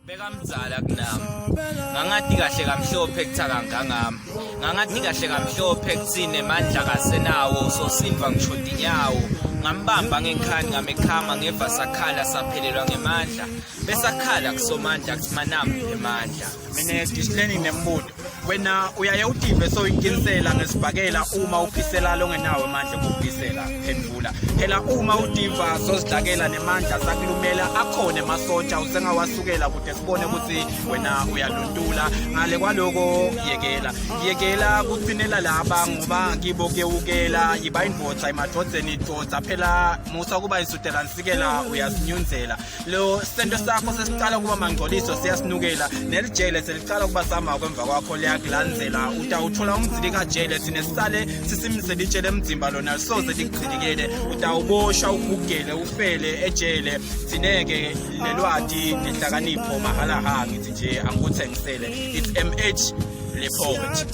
Bekamdzala kunami. Ngangati kahle kamhlophe kuthaka ngangami. Ngangati kahle kamhlophe kuthine mandla kasenawo sosimva ngisho tinyawo. Ngambamba ngenkhani ngamekhama ngeva sakhala saphelelwa ngemandla. Besakhala kusomandla kuthi manami emandla. Mina disileni nembuto. Wena uyaye utive soyinkinsela ngesibhakela uma uphisela longenawo amandla okuphisela phendula. Phela uma utiva sozidlakela nemandla sakulumela akhona emasotsha usengawasukela kude sibone ukuthi wena uyaluntula. Ngale kwaloko yekela. Yekela kucinela laba ngoba kibo kuyewukela yiba indvodza emadvodzeni idvodza phela musa kuba isudela nsikela uyasinyunzela. Lo sento sakho sesiqala kuba mangcoliso siyasinukela nelijele seliqala kuba sama kwemva kwakho liyakulandzela utawuthola umdzili kajele thina sisale sisimise litshele emdzimba lona lisoze likudzilikele utawuboshwa ugugele ufele ejele thine-ke lelwati nehlakanipho mahalaha ngithi nje angikuthengisele. It's MH le poet.